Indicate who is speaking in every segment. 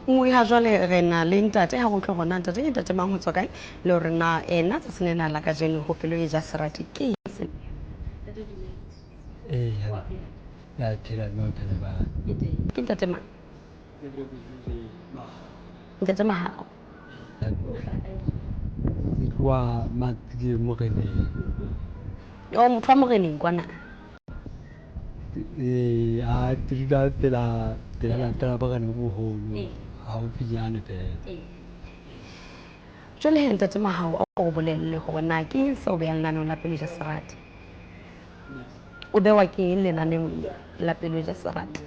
Speaker 1: Nngwe ha jwale re na le ntate ha re utlwe hore na ntate ke ntate mang ho tswa kae le hore na ena tsatsing lena la kajeno ho pelo e ja serati ke eng se.
Speaker 2: Eya, ya phela mme o phela ba.
Speaker 1: Ke ntate mang? Ntate Mahao.
Speaker 2: Ke tloha Matsieng Moreneng.
Speaker 1: O motho wa Moreneng kwana.
Speaker 2: Ee, a ke dula pela pela pela borena bo boholo haufinyane fela.
Speaker 1: Jwale he ntate Mahao a o bolelle hore na ke eng seo behang lenaneong la Pelo ja Serati. O bewa ke eng lenaneong la Pelo ja Serati?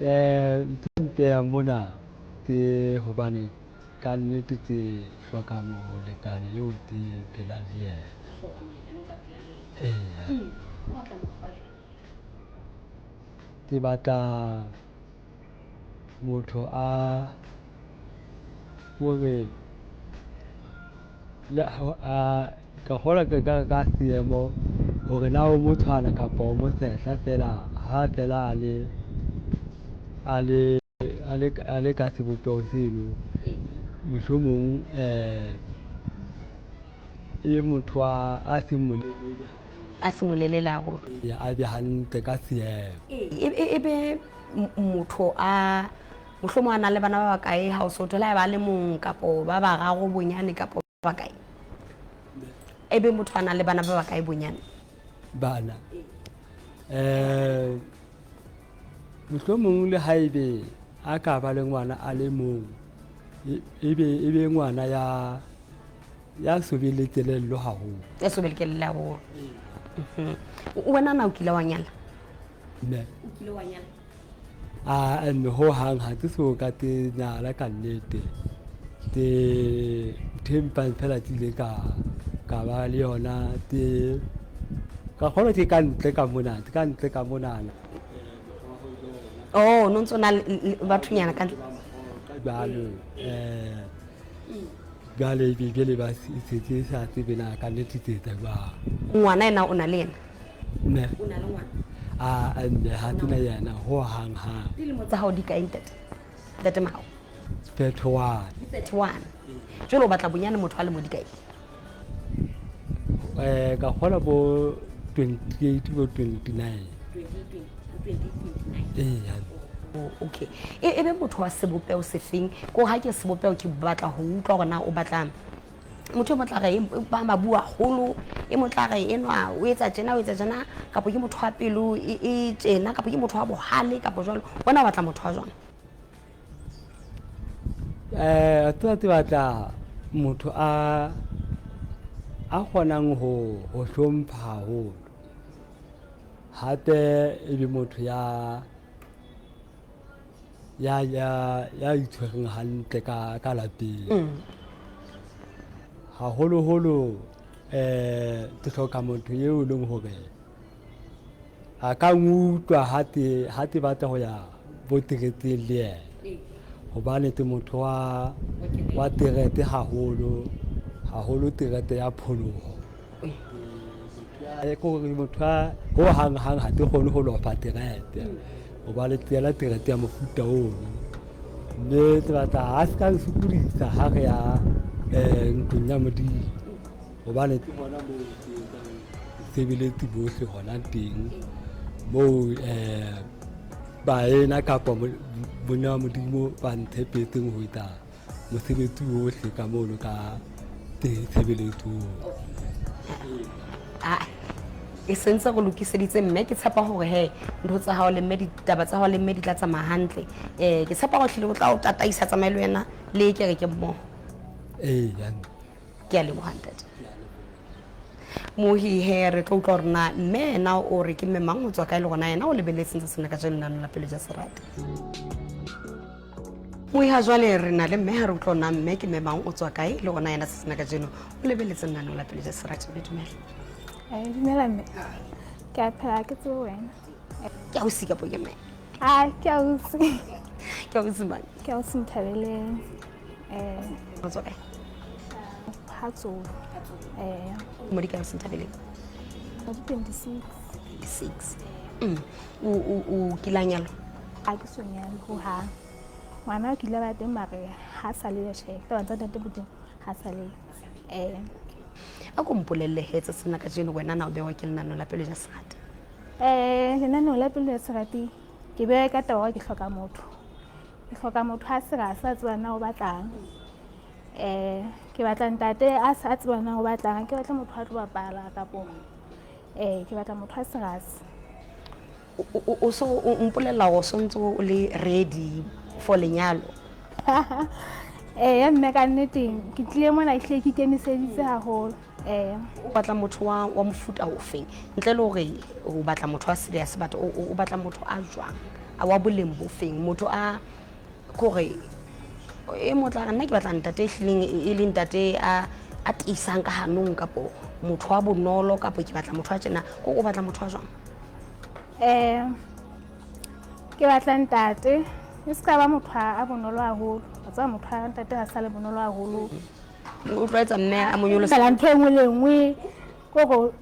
Speaker 2: Ntho e mpehang mona ke hobane ka nnete ke hloka molekane eo ke phelang le yena. Eya. Ke batla motho a hore le a ka kgolwa ke ka ka seemo hore na o motshwana kapa o mosehla fela ha fela a le a le a le ka sebopeho seno mohlomong e motho a seng molelele.
Speaker 1: A seng molelele haholo.
Speaker 2: A be hantle ka seemo.
Speaker 1: E be motho a mohlomong a na le bana ba bakae ha o so thola ba le mong kapo ba bararo bonyane kapo ba bakae? E be motho a nang le bana ba bakae bonyane?
Speaker 2: Bana. Mohlomong le haebe a ka ba le ngwana a le mong e be ngwana ya ya so be le kelello haholo.
Speaker 1: Ya so be le kelello haholo. Wena na o kile wa nyala?
Speaker 2: Ne.
Speaker 1: O kile wa nyala?
Speaker 2: A mme ho hang ha ke so ka te nyala ka nnete. Ke ntho e mpang fela ke ile ka ka ba le yona ke ka kgolwa ke ka ntle ka mona, ke ka ntle ka monana.
Speaker 1: Oh, no ntso na bathonyana ka ntle.
Speaker 2: Jwalo jwale jwale ba setse sa tsebe na ka nnete ke etsa jwang.
Speaker 1: Ngwana ena o na le yena?
Speaker 2: Ne.
Speaker 1: O na le ngwana?
Speaker 2: A mme ha ke na yena ho hang hang.
Speaker 1: Dilemo tsa hao di kae ntate? Ntate Mahao?
Speaker 2: 31.
Speaker 1: 31. Jwale o batla bonyane motho a lemo di kae?
Speaker 2: Ka kgola bo 28 bo 29. Eya.
Speaker 1: Okay. E be motho wa sebopeho sefeng? Ko ha ke sebopeho ke batla ho utlwa hore na o batlang motho e motla re ba mabua haholo, e motla re enwa o etsa tjena o etsa tjena, kapa ke motho wa pelo e tjena, kapa ke motho wa bohale kapa jwalo. Wena o batla motho wa jwang?
Speaker 2: Tsena ke batla motho a a kgonang ho ho hlompha haholo. Hape e be motho ya ya ya ya itshwereng hantle ka ka lapeng. Haholoholo ke hloka motho eo e leng hore a ka nkutlwa ha te ha te batla ho ya bo tereteng le yena. Hobane ke motho wa wa terete haholo, haholo terete ya pholoho. Ke hore motho a ho hang hang ha ke kgone ho lofa terete. Hobane ke yena terete ya mofuta ono. Mme ke batla a se ka nsokodisa ha re ya ntlong ya Modimo. Hobane ke hona moo ke etsang bosebeletsi bohle hona teng. Moo baena kapa monna wa Modimo ba ntshepetseng ho etsa mosebetsi ohle ka mono ka tshebeletsong.
Speaker 1: E sentse go lokiseditse mme ke tshepa hore he ntho tsa hao le mme ditaba tsa hao le mme di tla tsamaya hantle. Ke tshepa hore hlile o tla o tataisa tsamaye le wena le kereke mmoho.
Speaker 2: Eya.
Speaker 1: Ke a leboha ntate. Mohi he re tlo utlwa hore na mme ena o re ke mme mang o tswa kae le gona yena o lebeletseng tse sena ka jeno lenaneo la Pelo ja Serati. Mohi ha jwale re na le mme ha re utlwa na mme ke mme mang o tswa kae le gona yena se sena ka jeno o lebeletseng lenaneo la Pelo ja Serati. Mme dumela.
Speaker 3: Dumela mme. Ke a phela ke tsebe wena.
Speaker 1: Ke ausi kapo ke mme?
Speaker 3: Ah, ke ausi.
Speaker 1: Ke ausi mang?
Speaker 3: Ke ausi Nthabeleng.
Speaker 1: O tswa kae?
Speaker 3: Ha Tsolo.
Speaker 1: Mo di kae ausi Nthabeleng?
Speaker 3: Mo di 26.
Speaker 1: 26. O kile a nyalwa?
Speaker 3: Ha ke so nyalwe ho hang. Ngwana o kile ba teng mare ha sa le yo tjhe. Taba tsa ntate Modimo ha sa le.
Speaker 1: A ko mpolelle he tsa sena kajeno wena na o bewa ke lenaneo la Pelo ja Serati?
Speaker 3: Lenaneo la Pelo ya Serati ke bewa ka taba ke hloka motho. Ke hloka motho a serious a tsebang na o batlang. Ke batla ntate a sa tsebang na o batlang, ke batla motho a tlo bapala kapo ke batla motho a serious.
Speaker 1: O so o mpolella hore o sontse o le ready for lenyalo?
Speaker 3: Mme ka nnete ke tlile mona ehlile ke ikemiseditse haholo.
Speaker 1: O batla motho wa mofuta ofeng? Ntle le hore o batla motho a serious, but o batla motho a jwang? A wa boleng bo feng? Motho a kore e motla nna ke batla ntate e hlileng e le ntate a tiisang ka hanong, kapo motho wa bonolo, kapo ke batla motho a tjena. Ko o batla motho a jwang?
Speaker 3: Ke batla ntate e se ka ba motho a bonolo haholo. Wa tseba motho a ntate ha sa le bonolo haholo.
Speaker 1: O tlwaetsa mme a mo nyolosa.
Speaker 3: Fela ntho e nngwe le nngwe. Kore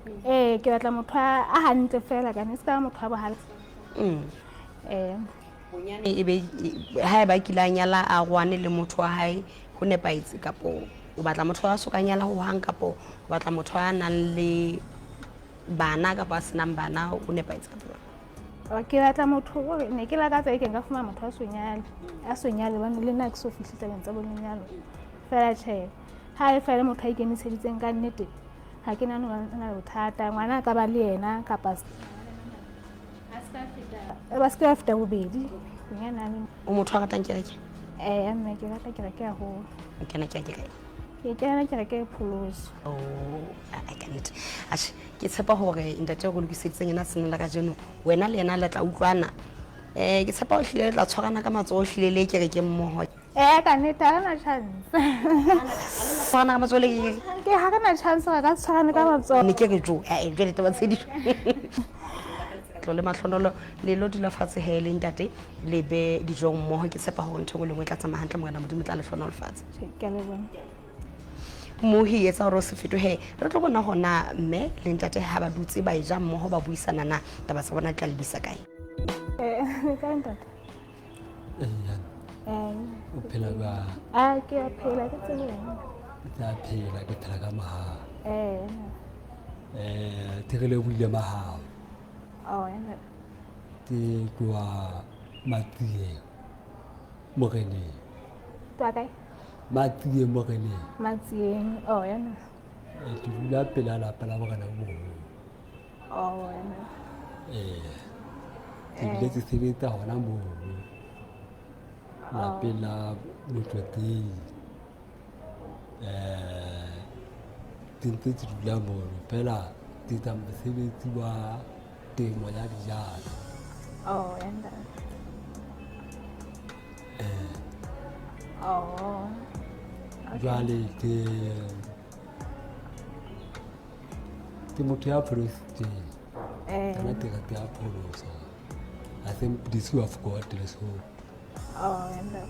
Speaker 3: ke batla motho a hantle fela, kana e se ka ba motho a bohale.
Speaker 1: Bonyane e be ha eba kile a nyala a rwane le motho wa hae ho nepahetse, kapo o batla motho a so ka nyala ho hang, kapo o batla motho a nang le bana kapo a senang bana ho nepahetse kapo jwang?
Speaker 3: Ke batla motho o ne ke lakatsa e ke nka fumana motho a so nyale, a so nyale hobane le nna ke so fihle tabeng tsa bo lenyalo. Fela tjhe, ha e fela motho a ikemiseditseng ka nnete, ha ke nahane hore o na le bothata. Ngwana a ka ba le yena kapa ba se ke ba feta bobedi. Bonyane.
Speaker 1: O motho a ratang kereke?
Speaker 3: Mme ke rata kereke haholo.
Speaker 1: O kena kereke kae?
Speaker 3: Ke kena kereke e Pholoso.
Speaker 1: Oh, ka nnete. Atjhe, ke tshepa hore ntate o re lokiseditseng yena tsatsing la kajeno, wena le yena le tla utlwana. Ke tshepa hore hlile le tla tshwarana ka matsoho hlile le kerekeng mmoho.
Speaker 3: Ka nnete ha re na chance.
Speaker 1: Tshwarana ka matsoho le kereke?
Speaker 3: Ke ha re na chance re ka tshwarana ka matsoho.
Speaker 1: Ne ke re jo, jwale taba tse di. Tlo le mahlonolo le lo dula fatshe he le ntate le be dijong mmoho. Ke tshepa hore ntho e nngwe le nngwe e tla tsamaya hantle, Morena Modimo tla le hlohonolofatsa.
Speaker 3: Ke a leboha.
Speaker 1: Mohi etsa hore o se fetohe, re tlo bona hona mme le ntate ha ba dutse ba e ja mmoho ba buisana na taba tsa bona di tla lebisa kae.
Speaker 3: Kae ntate?
Speaker 2: O phela jwang?
Speaker 3: A ke a phela ke tseleng.
Speaker 2: Ke a phela, ke phela ka mohau. Ke re lebohile mahau.
Speaker 3: Oh, ena.
Speaker 2: Ke tloha Matsieng Moreneng.
Speaker 3: Tloha kae?
Speaker 2: Matsieng Moreneng.
Speaker 3: Matsieng, oh ena.
Speaker 2: Ke dula pela lapa la morena o moholo.
Speaker 3: Oh, ena.
Speaker 2: Ke bile ke sebetsa hona mono lapeng la Motlotlehi. Ke ntse ke dula mono fela ke etsa mosebetsi wa temo ya dijalo.
Speaker 3: Oh, ena. Oh.
Speaker 2: Jwale ke motho ya pholositseng. Kana terata ya pholoso. I think this of God Lesotho.
Speaker 3: Oh, ena.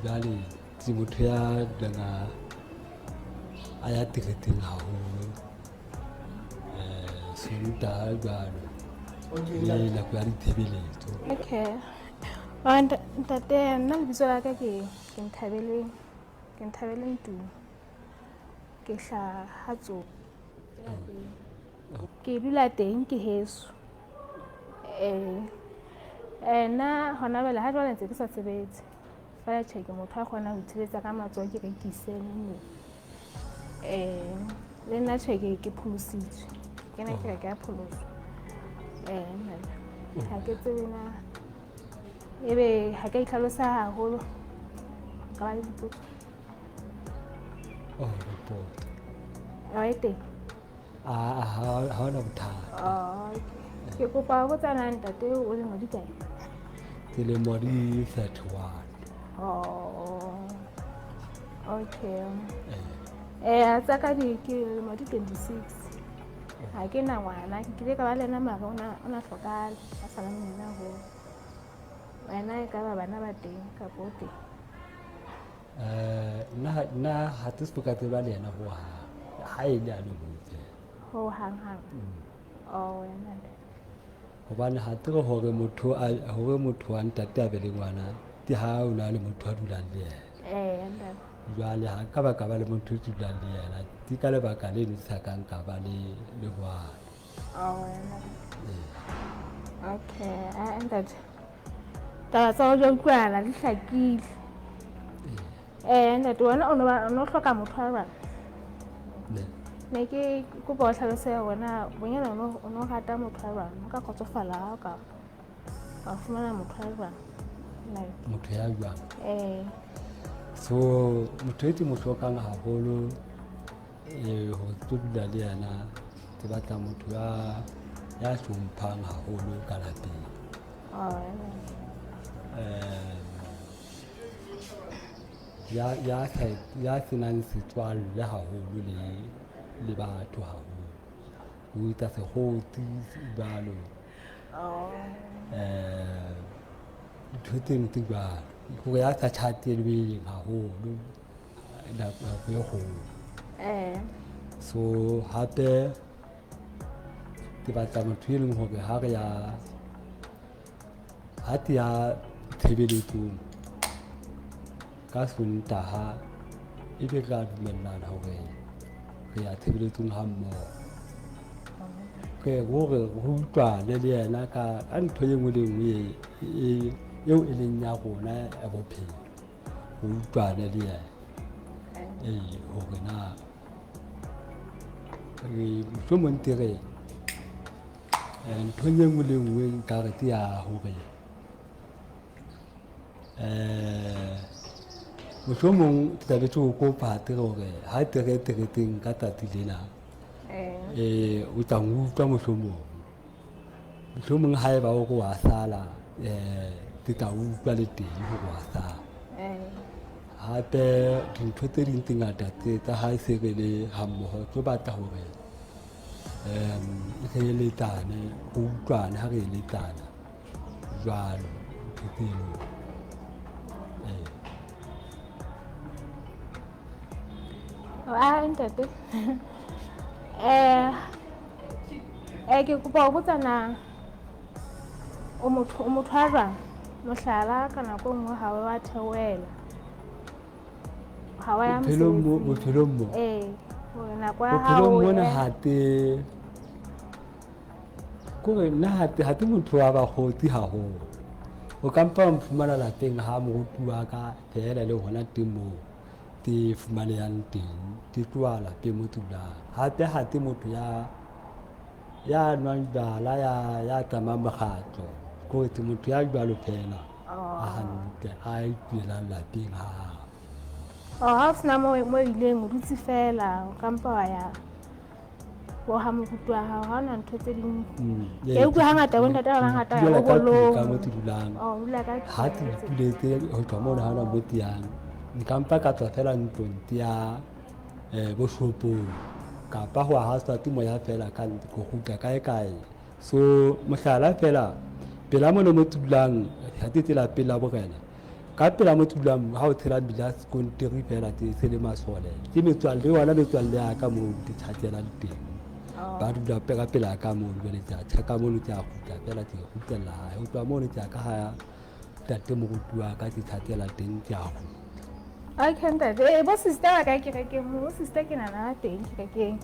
Speaker 2: Jwale ke motho ya dulang a ya tereteng haholo. Sontaha jwalo le nako ya ditshebeletso.
Speaker 3: Okay. Ntate, nna lebitso la ka ke Nthabeleng, ke Nthabeleng Ntume. Ke hlaha Hatso. Ke dula teng ke heso. Nna hona jwale ha jwale ntse ke sa sebetse. Feela tjhe ke motho a kgonang ho itshebetsa ka matsoho, ke rekise nne. Le nna tjhe ke pholositswe. Ke ne ke re ke a pholoswa. Ha ke tsebe na ebe ha ke itlhalosa haholo. Ka ba le dipotso.
Speaker 2: Oh, dipotso.
Speaker 3: Oh, e teng.
Speaker 2: Ha hona bothata.
Speaker 3: Oh, okay. Ke kopa ho botsa na ntate o lemo di kae?
Speaker 2: Ke lemo di 31.
Speaker 3: Oh. Okay. Tsa ka di ke lemo di 26. Ha ke na ngwana, ke kile ka ba le yena mara o na hlokahale, a sa le monyane haholo. Wena e ka ba bana ba teng kapa o teng?
Speaker 2: Nna ha ke so ka tseba le yena hohang. Ha e le a le mong feela.
Speaker 3: Ho hang hang. Oh, wena.
Speaker 2: Hobane ha ke re hore motho a hore motho wa ntate a be le ngwana ke ha o na le motho a dulang le yena.
Speaker 3: Ee, ntate.
Speaker 2: Jwale ha ka ba ka ba le motho e ke dulang le yena, ke ka lebaka leno ke sa kang ka ba le le ngwana.
Speaker 3: Oh, ntate. Okay, ah ntate. Taba tsa hao di a utlwahala, di hlakile. Eh ntate, wena o no ba o no hloka motho wa jwang?
Speaker 2: Ne.
Speaker 3: Ne ke kopa o hlalose hore na bonyane o no rata motho wa jwang, o ka kgotsofala ha o ka wa fumana motho wa jwang? Like
Speaker 2: Motho ya jwang?
Speaker 3: Eh.
Speaker 2: So motho e ke mo hlokang haholo ho tlo dula le yena, ke batla motho ya ya hlomphang haholo ka lapeng.
Speaker 3: Oh,
Speaker 2: Ya ya sa ya senang setswalle haholo le le batho haholo. O etsa sekgotsi jwalo.
Speaker 3: Oh.
Speaker 2: Ntho tseno tse jwalo. Hore ya sa tjhatelweng haholo nako e kgolo.
Speaker 3: Eh.
Speaker 2: So hape ke batla motho e leng hore ha re ya ha ke ya tshebeletsong ka Sontaha, ebe re a dumellana hore re ya tshebeletsong ha mmoho. Ke hore re utlwane le yena ka ka ntho e nngwe le e nngwe e eo e leng ya rona ya bophelo. Re utlwane le yena. Ee, hore na re mohlomong ke re nthong e nngwe le e nngwe nkare ke ya hore mohlomong ke tla be ke o kopa ke re hore ha ke re tereteng ka tsatsi lena o tla nkutlwa mohlomong. Mohlomong haeba o re wa sala ke tla utlwa le teng hore wa sala. Hape dintho tse ding tse ngata tse tsa ha se re le ha mmoho tlo batla hore re eletsane, re utlwane ha re eletsana jwalo ntho tseno. Ee.
Speaker 3: Ah, ntate. Ke kopa ho botsa na o motho wa jwang? Mohlala ka nako e nngwe ha wa theohela. Ha wa ya
Speaker 2: Bophelong mo
Speaker 3: mosebetsing.
Speaker 2: bophelong mo.
Speaker 3: Ee, hore nako ya
Speaker 2: Bophelong
Speaker 3: hao
Speaker 2: mona
Speaker 3: e
Speaker 2: ha te kore nna ha ke motho wa bakgotsi haholo. O ka mpa wa mphumana lapeng ha moruti wa ka feela le hona teng moo ke fumanehang teng. Ke tloha lapeng mo ke dulang. Hape ha ke motho ya ya nwang jwala ya ya tsamayang mokgatlo. Kore ke motho ya jwalo feela a hantle, a itulelang lapeng ha hae.
Speaker 3: Oh, ha o sena mo mo ileng o dutse fela, o ka mpa wa ya bo ha moruti wa hao, ha hona ntho tse ding. Ke utlwa hangata bo ntate ba bangata ba ya
Speaker 2: Itulela ka tlung
Speaker 3: boholong.
Speaker 2: ka mo ke dulang.
Speaker 3: Oh, o dula ka
Speaker 2: Ha ke
Speaker 3: tlung.
Speaker 2: ituletse ho tloha mono ha hona mo ke yang. Nka mpa ka tswa fela ntlong ke ya bo shopong kapa ho haswa ke moya fela ka ko kgutla kae kae. So mohlala fela pela mona mo ke dulang ha ke tsela pela borena. Ka pela mo ke dulang ha o tshela mmila sekontiri fela ke se le masole. Ke metswalle yona metswalle ya ka moo ke tjhakelang teng. Ba dula ka pela ka mono jwale ke a tjhaka mono ke a kgutla fela ke kgutlela hae. Ho tloha mono ke ya ka ha ntate moruti wa ka ke tjhakela teng ke a kgutla.
Speaker 3: Okay ntate, bo sister ba kae kerekeng mo? Bo sister ke nana ba teng kerekeng.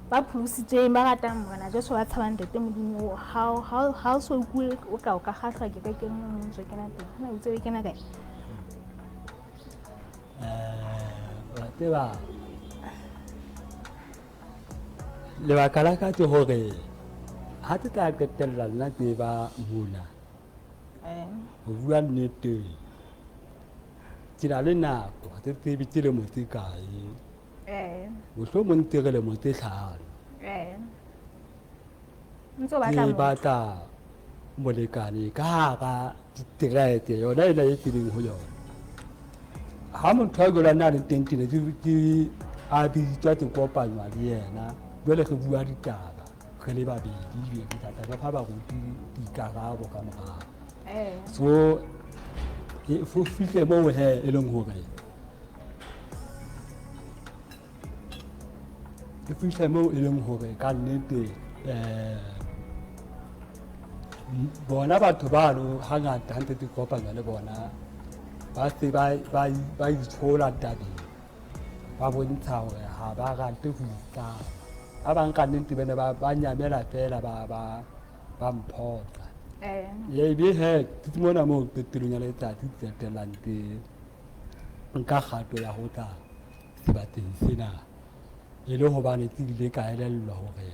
Speaker 3: Ba pholositsweng, ba ratang Morena Jesu, ba tshabang ntate Modimo. Ha o so utlwe o ka o ka kgahlwa kerekeng mo o ntso kena teng. Hona o itse o kena kae?
Speaker 2: Wa tseba lebaka la ka ke hore ha ke tla qetella nna ke ba mona ho bua nnete ke na le nako ha ke tsebe ke lemo tse kae. Mohlomong ke re lemo tse hlano.
Speaker 3: Ntse o batla
Speaker 2: Ke
Speaker 3: motho.
Speaker 2: batla molekane ka hara ditereke yona ena e ke leng ho yona. Ha motho a jwalo a na le teng ke ne ke a bitswa ke kopanywa le yena. Jwale re bua ditaba re le babedi ebe re tla tla re fa baruti dikarabo ka morao. So ho fihle moo hee e leng hore e fihle moo e leng hore ka nnete Bona batho bano hangata ha ntse ke kopana le bona ba se ba itshola tabeng, ba bontsha hore ha ba rate ho itlama. Ba bang ka nnete bene ba nyamela fela ba mphoqa. Ebe he ke mona moo qetellong ya letsatsi ke qetellang ke nka kgato ya ho tla sebakeng sena, e le hobane ke ile ka elellwa hore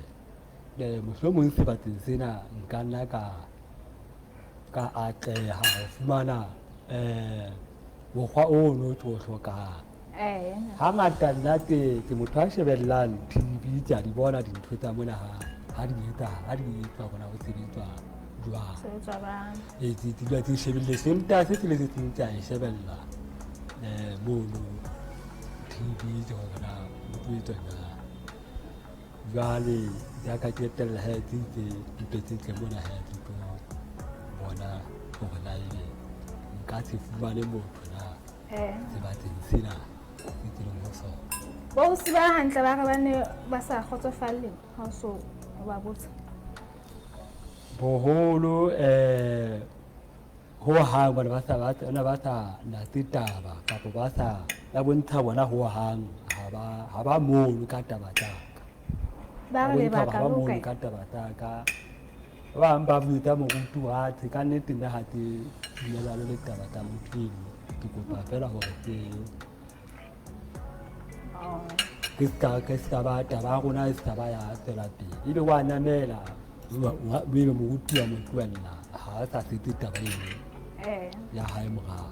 Speaker 2: mohlomong sebakeng sena nka nna ka atleha ho fumana mokgwa ono ke o hlokang. Hangata nna ke motho a shebellang TV, ke a di bona dintho tsa mona ha di etswa hore na ho sebetswa jwang. Ee, ke dula ke shebelle Sontaha se seng le se seng ke a e shebella mono TV hore na ho etswa jwang. Jwale jaaka ke etella he ke itse mpe ke tle mona he ke tlo bona hore na ebe nka se fumane motho na sebakeng sena ke tseleng ho sona.
Speaker 3: Bo o ba hantle ba re ba ne ba sa kgotsofalle ha o so o ba botsa.
Speaker 2: Boholo ho hang bana ba sa ba sa natse taba kapa ba sa ya bontsha bona ho hang ha ba mono ka taba tsa ka.
Speaker 3: Ba re lebaka
Speaker 2: ba mono ka taba tsa ka. Ba bang ba botsa moruti wa the ka nnete nna ha ke dumellane le taba tsa motho eno. Ke kopa fela hore ke ke ska ba taba ya rona e ska ba ya tswela pele. Ebe wa namela ebe moruti wa mo tlohella ha a sa setse taba eno ya hae morao.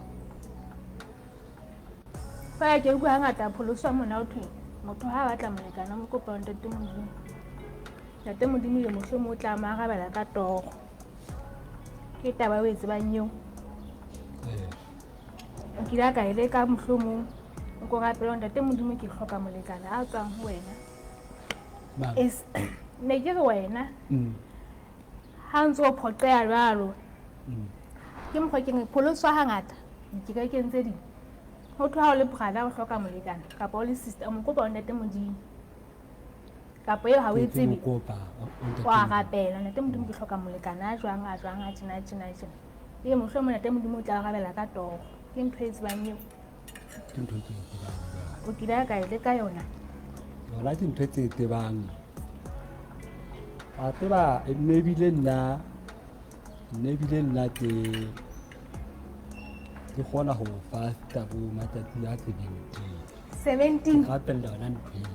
Speaker 3: Fa ke utlwa hangata pholoswa mona ho thwe motho ha a batla molekane o mo kopa ho Ntate Modimo. Ntate Modimo le mohlomong o tla mo arabela ka toro. Ke taba eo o e tsebang eo. O kile a ka e leka mohlomong o ko rapela Ntate Modimo ke hloka molekane a tswang ho wena. Ne ke re wena ha ntse o phoqeha jwalo ke mokgwa ke pholoswa hangata dikerekeng tse ding. Ho thwe ha o le brother o hloka molekane kapa o le sister o mo kopa ho Ntate Modimo. Kapa eo ha o e tsebe wa rapela Ntate Modimo ke hloka molekane a jwang a jwang a tjena a tjena a tjena. Ebe mohlomong Ntate Modimo o tla arabela ka toro. Ke ntho e tsebang eo.
Speaker 2: Ke ntho e tsebang.
Speaker 3: O kile a ka e leka yona?
Speaker 2: Yona ke ntho tse tsebang. Wa tseba nne ebile nna ke kgona ho fasta bo matsatsi a 17.
Speaker 3: 17?
Speaker 2: Ke rapella yona ntho eo.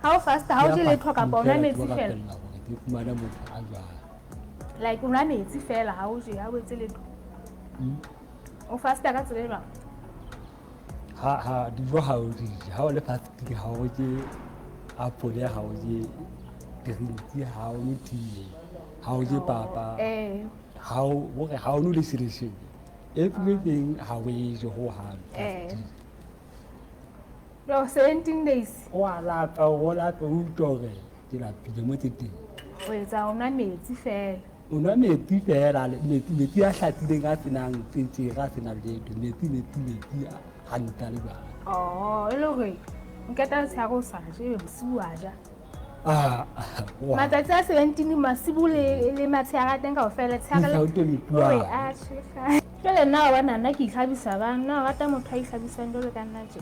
Speaker 3: Ha o fasta ha o je letho kapa o nwa metsi fela?
Speaker 2: Hore ke fumane motho a jwang.
Speaker 3: Like o nwa metsi fela ha o je ha o etse letho. O fasta ka tsela e jwang?
Speaker 2: Ha dijo ha o di je, ha o le fasting ha o je apole, ha o je drinki, ha o nwe tee, ha o je papa. Ha o hore ha o nwe le selehlele. Everything ha o e je ho hang.
Speaker 3: No, 17 days.
Speaker 2: O a lapa, o lapa, o utlwa hore ke lapile mo tse teng.
Speaker 3: O etsa o nwa metsi fela.
Speaker 2: O nwa metsi fela, metsi a hlatswileng a senang tswekere, a senang letho, metsi hantle le jwalo.
Speaker 3: Oh, e le hore o qeta letshehare o sa je, ebe bosiu wa ja.
Speaker 2: Ah,
Speaker 3: matsatsi a 17 masibu le matshehare a teng kaofela, letshehare
Speaker 2: le.
Speaker 3: Oi, a tjhe. Jwale nna wa bona nna ke itlhabisa bang, nna o rata motho a itlhabisang jwalo ka nna tje.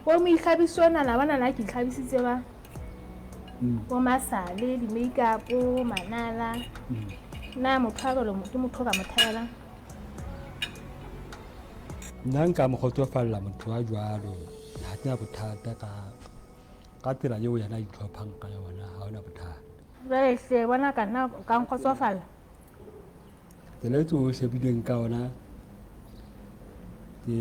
Speaker 3: Bo moitlhabiso ona la bona nna ke itlhabisitse ba. Bo masale, di-makeup, manala. Nna motho a jwalo ke motho o ka mo thabelang.
Speaker 2: Nna nka mo kgotsofalla motho wa jwalo, ha ke na bothata ka tsela eo yena a itlhophang ka yona, ha hona bothata.
Speaker 3: Jwale hle bona ka nna o ka nkgotsofalla.
Speaker 2: Tsela e o shebileng ka yona ke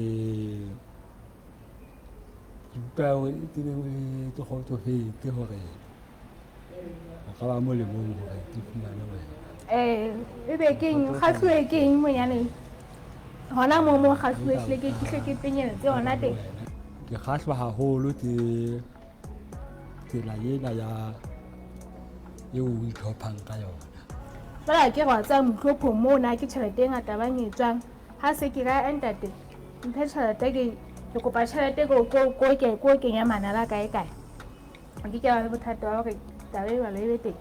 Speaker 2: utlwa ke kgotsofetse hore o ka ba molemong hore ke fumane wena.
Speaker 3: Ebe keng kgahluwe ke eng monyaneng? Hona moo mo kgahluwe hle ke hle ke penyeletse hona teng.
Speaker 2: Ke kgahlwa haholo ke tsela ena ya eo o itlhophang ka yona.
Speaker 3: Jwale ke re wa tseba mohlophong moo na ke tjhelete e ngata bang e tswang. Ha se ke ra ntate mphe tjhelete ke kopa tjhelete ko kenya manala kae kae. Ke ke ba le bothata ba hore taba e jwalo e be teng.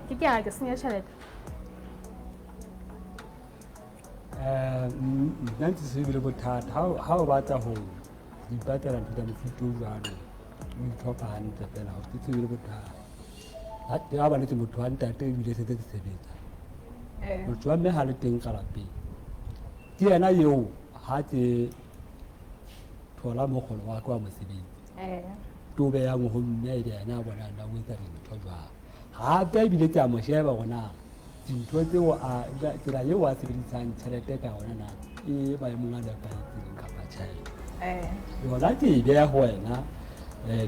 Speaker 3: Ke ke ra ke senya tjhelete.
Speaker 2: Nna ntse se bile bothata ha o batla ho ipatela ntho tsa mofuta o jwalo, o itlhopha hantle fela, ha o se bile bothata. Ha ba netse motho wa ntate ebile se tse sebetsa. Motho wa mme ha le teng ka lapeng, ke yena eo ha ke thola mokgolo wa ka wa mosebetsi, ke o behang ho mme, ebe yena a bona na o etsa dintho jwang. Hape ebile ke a mo sheba hore na dintho tseo a tsela eo a sebedisang tjhelete ka yona na e maemong a nepahetseng kapa tjhe. Yona ke e beha ho wena,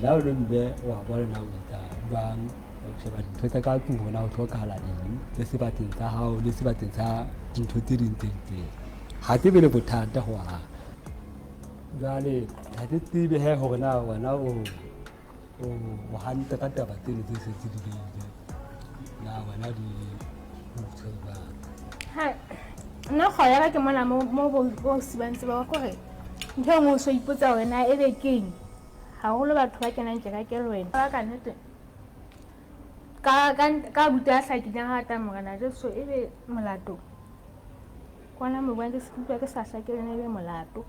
Speaker 2: la o le mme wa bona na o etsa jwang, o sheba dintho tsa ka tlung hore na ho hlokahala eng, le sebakeng sa hao le sebakeng sa dintho tse ding tse itseng. Ha ke be le bothata hohang. Jwale ha ke tsebe he hore na wena o hantle ka taba tseno tse setse di beile, na wena di o tshwere jwang?
Speaker 3: Nna kgwebo ya ka ke mona mo bo sibantse ba kore ntho e nngwe o so ipotsa hore na ebe keng, haholo batho ba kenang kereke le wena. Ba ka nnete ka abuti a hlakileng ha tla Morena Jesu ebe molato. Kwana mo buang ke se utlwa ke sa hlake le ebe molato.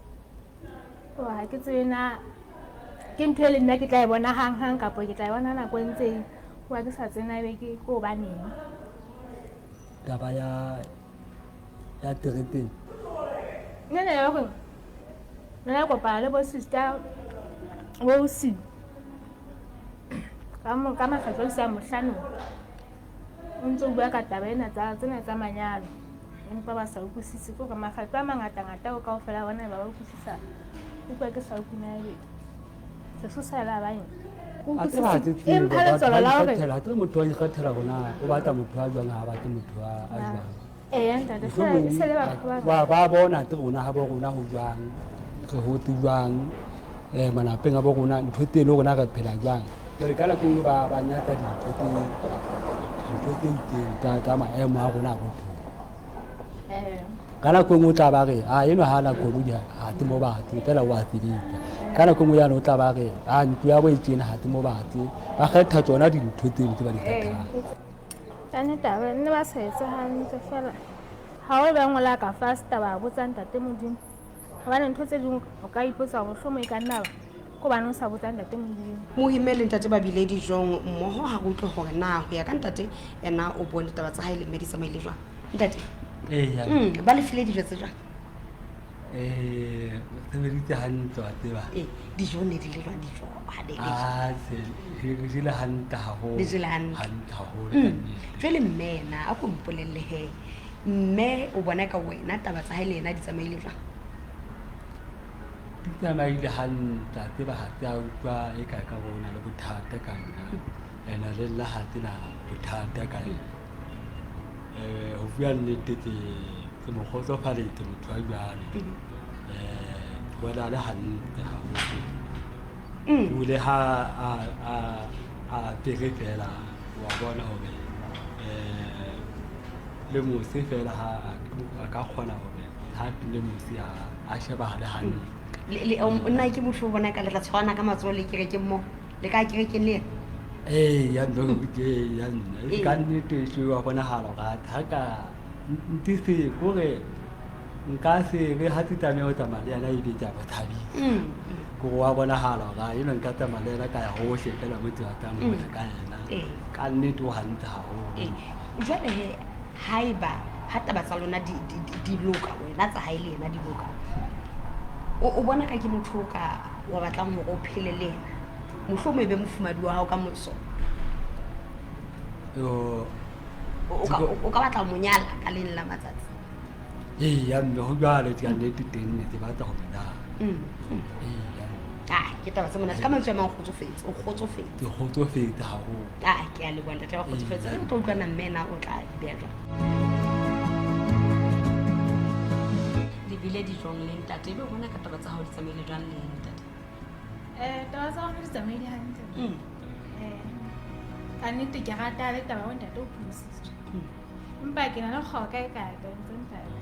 Speaker 3: Ha ke tsebe na ke ntho e le nna ke tla e bona hang-hang kapa ke tla e bona nako e ntse e hoba ke sa tsebe na ebe ke hobaneng.
Speaker 2: Taba ya tereteng.
Speaker 3: Nna ne ya hore nna kopana le bo sister bo si ka makgetlo a isang bohlanong. O ntso bua ka taba ena tsa tsena tsa manyalo, empa ba sa utlwisise. Ke hore makgetlo a mangatangata ao kaofela bona ba utlwisisa, utlwa ke sa utlwe na ebe sesosa la ba eng. Empa letswalo la hore
Speaker 2: ha ke motho wa ikgethela hore na o batla motho wa jwang, ha batle motho wa a jwang.
Speaker 3: Ee, ntate, se le batho ba
Speaker 2: ba bona te rona ha bo rona ho jwang, re hotse jwang, malapeng a bo rona ntho tse le rona re phela jwang. Jwale ka nako nngwe ba nyatsa dintho tse itseng tsa maemo a rona a bophelo. Ka nako nngwe o tla ba re, a enwa ha na koloi ha ke mo batle, fela o a sebetsa. Ka nako nngwe yane o tla ba re, a ntlo ya bo e tjena ha ke mo batle. Ba kgetha tsona dintho tseno tse ba di kgethang.
Speaker 3: Ka nnete ha ba ne ba sa etse hantle fela. Ha o ba ngola ka fasta ba botsa ntate Modimo. Hobane ntho tse ding o ka ipotsa hore mohlomong e ka nna ba ke hobane o sa botsa ntate Modimo.
Speaker 1: Mohime le ntate ba bile dijong mmoho, ha re utlwe hore na ho ya ka ntate yena o bone taba tsa hae le mme di tsamaile jwang. Ntate?
Speaker 2: Eya.
Speaker 1: Ba le file dijo tse jwang?
Speaker 2: Sebeditse hantle wa tseba.
Speaker 1: Dijo ne di le jwang dijo? Ha di le jwang?
Speaker 2: Ah, re jele hantle haholo.
Speaker 1: Le jele hantle.
Speaker 2: Hantle haholo, ka nnete.
Speaker 1: Jwale mme yena, a ko mpolelle he. Mme o bona ka wena taba tsa hae le yena di tsamaile jwang?
Speaker 2: Di tsamaile hantle, a tseba ha ke a utlwa e ka ka bona le bothata ka nna. Ena le nna ha ke na bothata ka yena. Ho bua nnete ke mo kgotsofaletse motho wa jwale. Ke bona a le hantle haholo. Ebile ha a apere fela, wa bona hore le mose fela ha a ka kgona hore ha le mose a shebahale hantle.
Speaker 1: Nna ke motho o bona ka le tla tshwarana ka matsoho le kerekeng moo, le ka kerekeng le yena?
Speaker 2: Ee, ya nna, ee, ya nna. Ka nnete e wa bonahala hore ha ka ntse se hore nka se re ha ke tlameha ho tsamaya le yena ebe ke a mo thabisa. Ke hore wa bonahala hore eno nka tsamaya le yena ka ya hohle fela mo ke batlang ho ya ka yena. Ka nnete o hantle haholo.
Speaker 1: Jwale he, haeba ha taba tsa lona di loka, wena tsa hae le yena di loka, o bona ka ke motho o ka wa batlang hore o phele le yena, mohlomong e be mofumadi wa hao ka moso? O ka batla ho mo nyala ka leng la matsatsi?
Speaker 2: Ee, ya mme, ho jwalo ka nnete teng ne ke batla ho mo nyala. Ee, ya mme.
Speaker 1: Ah, ke taba tse monate. Ka mantswe a mang o kgotsofetse, o kgotsofetse.
Speaker 2: Ke kgotsofetse haholo.
Speaker 1: Ah, ke a leboha ntate, wa kgotsofetse.
Speaker 2: Ee.
Speaker 1: Re tlo utlwana mme na o tla di beha jwang? Le bile dijong le ntate, ebe bona ka taba tsa hao di tsamaile jwang le ntate?
Speaker 3: Taba tsa rona di tsamaile hantle. Ka nnete ke rata le taba ya ntate o pholositswe. Empa ke na le kgwao kae kae tabeng tsa ntate.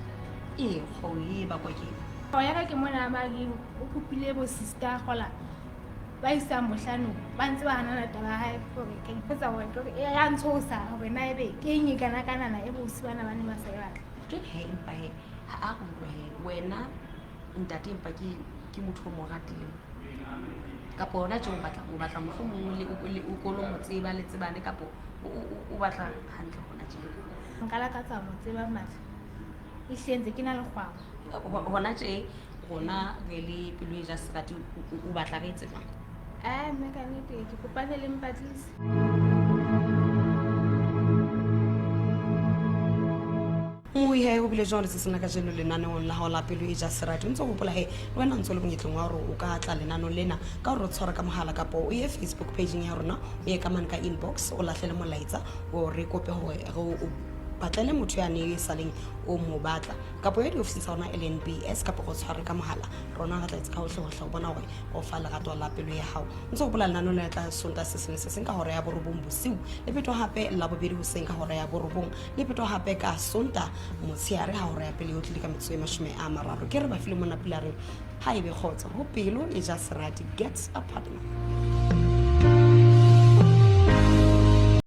Speaker 1: Ee, kgwao e bakwa ke eng?
Speaker 3: Kgwao ya ka ke mona ba reng o kopile bo sister kgola ba isang bohlanong, ba ntse ba hanana taba ya hae, hore ke ipotsa hore ke hore e ya ntshosa hore na ebe ke eng e kana-kanana e bosi bana ba ne ba sa e batla.
Speaker 1: Ke he, empa he, Ha a re utlwe he, wena ntate empa ke ke motho o mo ratileng kapo hona tje o batla, o batla mohlomong le o kolo mo tseba, le tsebane, kapo o batla hantle hona tje?
Speaker 3: Nka lakatsa ho mo tseba mare ehlile ntse ke na le kgwabo.
Speaker 1: Hona tje rona re le pelo e ja serati, o batla re etse jwang?
Speaker 3: Mme ka nnete ke kopane le mpatlise.
Speaker 1: Mohi he, ho bile jwang letsatsing la kajeno lenaneong la hao la pelo e ja serati? O ntse o hopola he le wena o ntse o le monyetleng wa hore o ka tla lenaneong lena ka hore o tshware ka mohala kapo o ye Facebook pageng ya rona, o ye ka mane ka inbox, o lahlele molaetsa o re kope hore re o batlele motho yane e saleng o mo batla, kapo ya diofising tsa rona LNBS, kapo go tshware ka mohala. Rona re tla etsa ka hohle hohle ho bona hore o fa lerato la pelo ya hao. O ntse o hopola lenaneo le tla Sontaha se seng le se seng ka hora ya 9 bosiu, le phetwa hape Labobedi hoseng ka hora ya 9, le phetwa hape ka Sontaha motshehare ha hora ya pele e otlile ka metsotso e 30. Ke re ba file mona pula reng ha ebe kgotso ho pelo e ja serati, gets a partner.